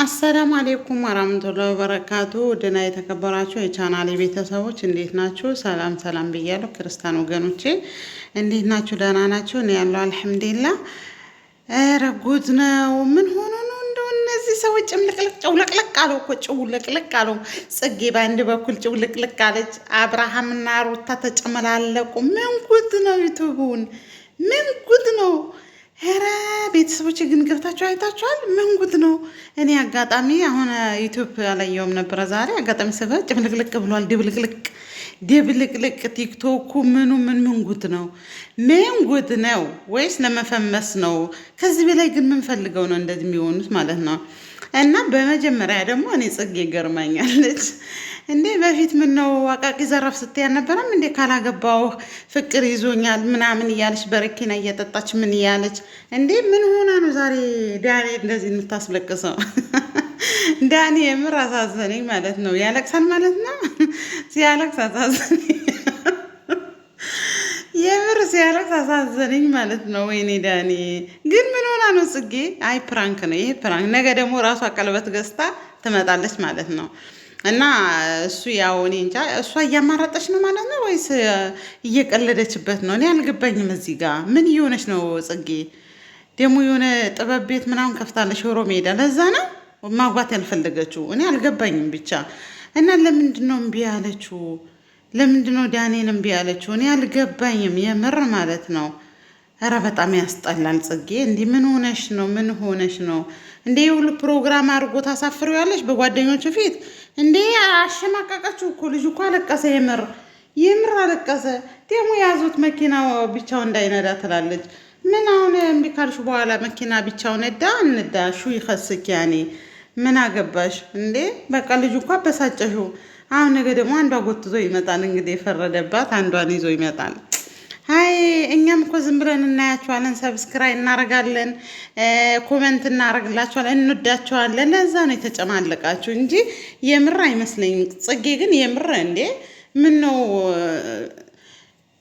السلام عليكم ورحمة الله وبركاته። ደህና የተከበራችሁ የቻናሌ ቤተሰቦች እንዴት ናችሁ? ሰላም ሰላም ብያለሁ። ክርስቲያን ወገኖቼ እንዴት ናችሁ? ደህና ናችሁ? እኔ ያለው الحمد لله። ኧረ ጉድ ነው! ምን ሆኖ ነው እንደው እነዚህ ሰዎች ጭምልቅልቅ ጭውልቅልቅ አለው እኮ ጭውልቅልቅ አለው። ጽጌ በአንድ በኩል ጭውልቅልቅ አለች፣ አብርሃምና ሩታ ተጨመላለቁ። ምን ጉድ ነው? ዩቱቡን ምን ጉድ ነው? ኧረ ቤተሰቦች ግን ገብታችሁ አይታችኋል? ምን ጉድ ነው! እኔ አጋጣሚ አሁን ዩቲዩብ አላየውም ነበረ። ዛሬ አጋጣሚ ስገባ ጭምልቅልቅ ብሏል። ድብልቅልቅ ድብልቅልቅ ቲክቶኩ ምኑ ምን ምን ጉድ ነው? ምን ጉድ ነው? ወይስ ለመፈመስ ነው? ከዚህ በላይ ግን ምን ፈልገው ነው እንደዚህ የሚሆኑት ማለት ነው? እና በመጀመሪያ ደግሞ እኔ ጽጌ ገርማኛለች። እንዴ በፊት ምን ነው አቃቂ ዘራፍ ስትይ አልነበረም እንዴ? ካላገባው ፍቅር ይዞኛል ምናምን እያለች በረኪና እየጠጣች ምን እያለች እንዴ? ምን ሆና ነው ዛሬ ዳኒ እንደዚህ የምታስለቅሰው? ዳኒ የምር አሳዘነኝ ማለት ነው። ያለቅሳል ማለት ነው። ሲያለቅስ አሳዘነኝ፣ የምር ሲያለቅስ አሳዘነኝ ማለት ነው። ወይኔ ዳኒ ግን ምን ሆና ነው ጽጌ? አይ prank ነው ይሄ prank። ነገ ደግሞ ራሷ ቀለበት ገዝታ ትመጣለች ማለት ነው። እና እሱ ያው እኔ እንጃ እሷ እያማረጠች ነው ማለት ነው ወይስ እየቀለደችበት ነው? እኔ አልገባኝም። እዚህ ጋር ምን እየሆነች ነው ጽጌ? ደግሞ የሆነ ጥበብ ቤት ምናምን ከፍታለች ሮ ሜዳ። ለዛ ነው ማግባት ያልፈለገችው። እኔ አልገባኝም ብቻ። እና ለምንድን ነው እምቢ ያለችው? ለምንድን ነው ዳኔን እምቢ ያለችው? እኔ አልገባኝም የምር ማለት ነው። ኧረ በጣም ያስጠላል። ጽጌ እንዲህ ምን ሆነሽ ነው? ምን ሆነሽ ነው እንዴ? የሁሉ ፕሮግራም አድርጎ ታሳፍሪዋለሽ በጓደኞቹ ፊት እንዴ? አሸማቀቀችው እኮ ልጁ እኮ አለቀሰ። የምር የምር አለቀሰ። ደግሞ የያዙት መኪና ብቻው እንዳይነዳ ትላለች። ምን አሁን እምቢ ካልሽ በኋላ መኪና ብቻው ነዳ እንዳ ሹ ይኸስክ ያኔ ምን አገባሽ እንዴ? በቃ ልጁ እኮ አበሳጨሽው። አሁን ነገ ደግሞ አንዷ ጎትዞ ይመጣል። እንግዲህ የፈረደባት አንዷን ይዞ ይመጣል። አይ እኛም እኮ ዝም ብለን እናያቸዋለን፣ subscribe እናረጋለን፣ comment እናረግላቸዋለን፣ እንወዳቸዋለን። ለዛ ነው የተጨማለቃችሁ እንጂ የምር አይመስለኝም። ጽጌ ግን የምር እንዴ ምን ነው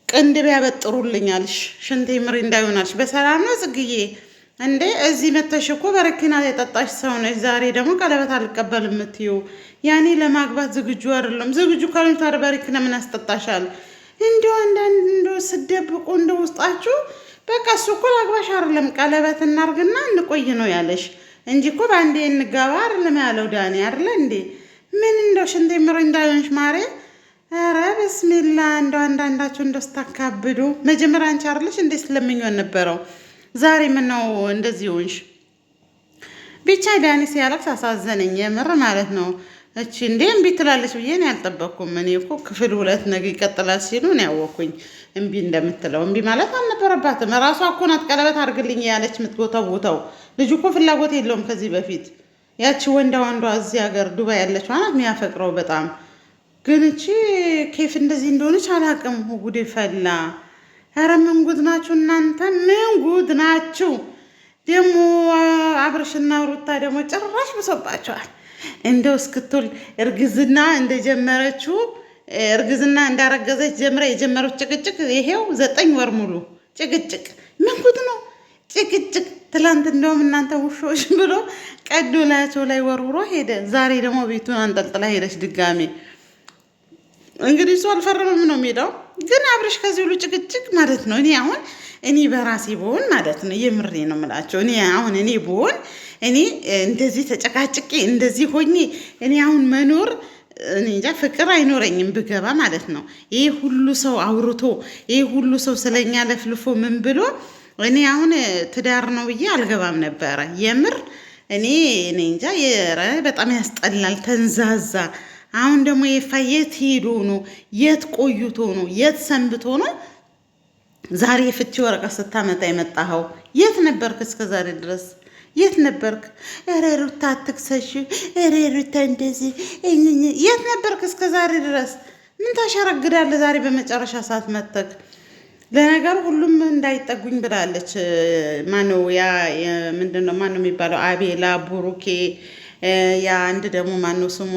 ቅንድብ ያበጥሩልኛልሽ፣ ሽንቴ ምሪ እንዳይሆናልሽ። በሰላም ነው ጽግዬ? እንዴ እዚህ መተሽ እኮ በረኪና የጠጣሽ ሰው ነሽ። ዛሬ ደግሞ ቀለበት አልቀበል የምትይው ያኔ ለማግባት ዝግጁ አይደለም። ዝግጁ ካልሆንሽ ታዲያ በረኪና ምን ያስጠጣሻል? እንዲሁ አንዳንድ እንደ ስደብቁ እንደ ውስጣችሁ በቃ እሱ እኮ ላግባሽ አይደለም ቀለበት እናርግና እንቆይ ነው ያለሽ እንጂ እኮ በአንዴ እንጋባ አይደለም ያለው ዳኒ አይደለ እንዴ? ምን እንደው ሽንቴ ምሮ እንዳይሆንሽ ማሬ። ኧረ በስሚላ እንደው አንዳንዳችሁ እንደው ስታካብዱ። መጀመሪያ አንቺ አይደለሽ እንዴ ስለምኞን ነበረው። ዛሬ ምን ነው እንደዚህ ሆንሽ? ብቻ ዳኒ ሲያለቅስ አሳዘነኝ የምር ማለት ነው። እቺ እንዴ እምቢ ትላለች ብዬ እኔ አልጠበቅኩም። እኔ እኮ ክፍል ሁለት ነገ ይቀጥላል ሲሉ እኔ ያወኩኝ እምቢ እንደምትለው። እምቢ ማለት አልነበረባትም። ራሷ እኮ ናት ቀለበት አድርግልኝ ያለች የምትጎተውተው። ልጁ እኮ ፍላጎት የለውም ከዚህ በፊት ያቺ ወንዳ ወንዷ እዚህ ሀገር ዱባይ ያለችው ናት የሚያፈቅረው በጣም ግን እቺ ኬፍ እንደዚህ እንደሆነች አላውቅም። ጉድ ፈላ። ኧረ ምን ጉድ ናችሁ እናንተ! ምን ጉድ ናችሁ ደግሞ! አብርሽና ሩታ ደግሞ ጭራሽ ብሶባቸዋል። እንደው እስክትል እርግዝና እንደጀመረችው እርግዝና እንዳረገዘች ጀምረ የጀመረው ጭቅጭቅ ይሄው 9 ወር ሙሉ ጭቅጭቅ። ምን ጉድ ነው ጭቅጭቅ! ትላንት እንደውም እናንተ ውሾች ብሎ ቀዶ ላያቸው ላይ ወርውሮ ሄደ። ዛሬ ደግሞ ቤቱን አንጠልጥላ ሄደች ድጋሜ። እንግዲህ እሱ አልፈረምም ነው የሚለው፣ ግን አብረሽ ከዚህ ሁሉ ጭቅጭቅ ማለት ነው። እኔ አሁን እኔ በራሴ ብሆን ማለት ነው የምሬ ነው የምላቸው። እኔ አሁን እኔ ብሆን እኔ እንደዚህ ተጨቃጭቄ እንደዚህ ሆኜ እኔ አሁን መኖር እኔ እንጃ ፍቅር አይኖረኝም ብገባ ማለት ነው። ይህ ሁሉ ሰው አውርቶ ይህ ሁሉ ሰው ስለኛ ለፍልፎ ምን ብሎ እኔ አሁን ትዳር ነው ብዬ አልገባም ነበረ። የምር እኔ እኔ እንጃ በጣም ያስጠላል። ተንዛዛ። አሁን ደግሞ የፋ የት ሄዶ ነው? የት ቆይቶ ነው? የት ሰንብቶ ነው ዛሬ የፍቺ ወረቀት ስታመጣ የመጣኸው? የት ነበርክ እስከ ዛሬ ድረስ? የት ነበርክ? ኧረ ሩታ አትክሰሽ፣ ኧረ ሩታ እንደዚህ። የት ነበርክ እስከ ዛሬ ድረስ? ምን ታሸረግዳለህ ዛሬ በመጨረሻ ሰዓት መተክ? ለነገሩ ሁሉም እንዳይጠጉኝ ብላለች። ማነው ያ ምንድን ነው ማነው የሚባለው? አቤላ ቡሩኬ፣ ያ አንድ ደግሞ ማነው ስሙ?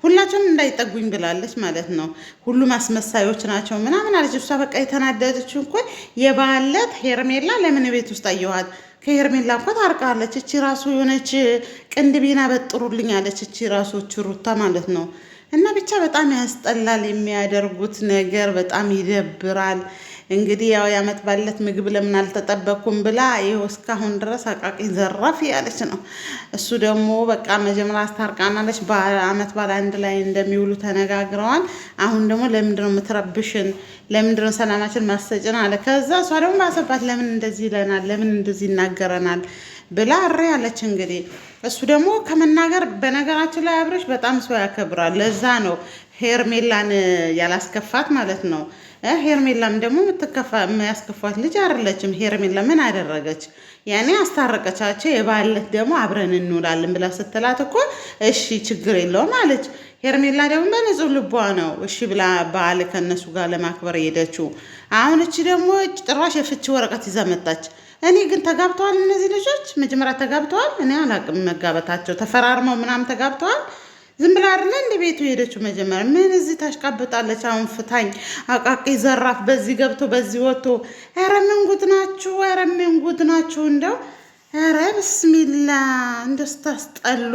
ሁላቸውም እንዳይጠጉኝ ብላለች ማለት ነው። ሁሉም አስመሳዮች ናቸው ምናምን አለች። እሷ በቃ የተናደደችው እኮ የባለት ሄርሜላ ለምን ቤት ውስጥ አየኋት? ከሄርሜላ እኮ ታርቃለች። እቺ ራሱ የሆነች ቅንድቤን አበጥሩልኝ አለች። እቺ ራሱ ሩታ ማለት ነው። እና ብቻ በጣም ያስጠላል የሚያደርጉት ነገር፣ በጣም ይደብራል። እንግዲህ ያው የዓመት ባለት ምግብ ለምን አልተጠበኩም ብላ ይኸው እስካሁን ድረስ አቃቂ ዘራፍ ያለች ነው። እሱ ደግሞ በቃ መጀመሪያ አስታርቃናለች። በዓመት ባል አንድ ላይ እንደሚውሉ ተነጋግረዋል። አሁን ደግሞ ለምንድነው የምትረብሽን? ለምንድነው ሰላማችን ማሰጭን አለ። ከዛ እሷ ደግሞ ባሰባት። ለምን እንደዚህ ይለናል? ለምን እንደዚህ ይናገረናል? ብላ እሬ ያለች እንግዲህ እሱ ደግሞ ከመናገር በነገራችን ላይ አብረሽ በጣም ሰው ያከብራል። ለዛ ነው ሄርሜላን ያላስከፋት ማለት ነው። ሄርሜላም ደግሞ የሚያስከፋት ልጅ አይደለችም። ሄርሜላ ምን አደረገች? ያኔ አስታረቀቻቸው። የባለት ደግሞ አብረን እንውላለን ብላ ስትላት እኮ እሺ ችግር የለውም አለች። ሄርሜላ ደግሞ በንጹህ ልቧ ነው እሺ ብላ በዓል ከእነሱ ጋር ለማክበር ሄደችው። አሁን እቺ ደግሞ ጭራሽ የፍቺ ወረቀት ይዛ መጣች። እኔ ግን ተጋብተዋል እነዚህ ልጆች መጀመሪያ ተጋብተዋል። እኔ አላቅም መጋበታቸው፣ ተፈራርመው ምናምን ተጋብተዋል። ዝም ብላ አይደለ እንደ ቤቱ ሄደችው። መጀመሪያ ምን እዚህ ታሽቃብጣለች? አሁን ፍታኝ፣ አቃቂ ዘራፍ፣ በዚህ ገብቶ በዚህ ወጥቶ። ኧረ ምን ጉድ ናችሁ! ኧረ ምን ጉድ ናችሁ! እንደው ኧረ ብስሚላ እንደው ስታስጠሉ።